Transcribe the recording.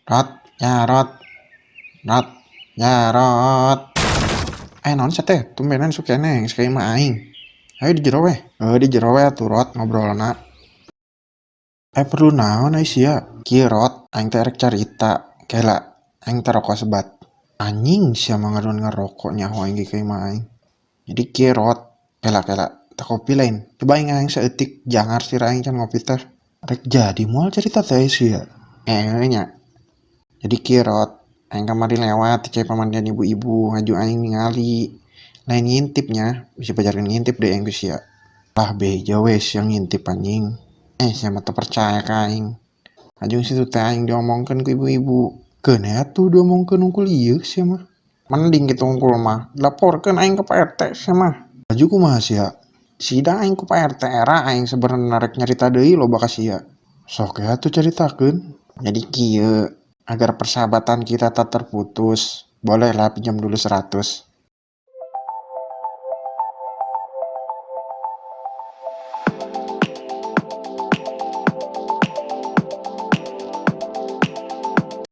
Rot, ya rot. Rot, ya rot. Eh, naon sia teh? Tumbenan isuk keneh geus ka imah aing. Ayo di jero weh. Heuh, di jero we atuh, Rot, ngobrolna. Eh, perlu naon ai sia? Kieu, Rot, aing teh rek carita. Kela, aing teh rokok sebat. Anjing, sia mah ngaduan ngarokok, nyaho aing ge ka imah aing. Jadi kieu, Rot, kela kela, teh kopi lain. Coba aing aing saeutik jangar sirah aing can ngopi teh. Rek jadi moal carita teh sia? Eh, nya. Jadi kieu, Rot, aing kamari lewat ti cai pamandian ibu-ibu, ngaju aing ningali. Lain ngintip nya, bisa pajarkeun ngintip deui aing ku sia. Lah, beja we sia ngintip, anjing. Eh, sia mah teu percaya ka aing. Lajeng situ teh aing diomongkeun ku ibu-ibu. Keun atuh diomongkeun hungkul ieu sia mah. Mending kitu hungkul mah, dilaporkeun aing ka Pak RT sia mah. Laju kumaha sia? Sidang aing ku Pak RT, era aing sebenarna rek nyarita deui loba ka sia. Sok we atuh caritakeun. Jadi kieu, agar persahabatan kita tak terputus, bolehlah pinjam dulu 100.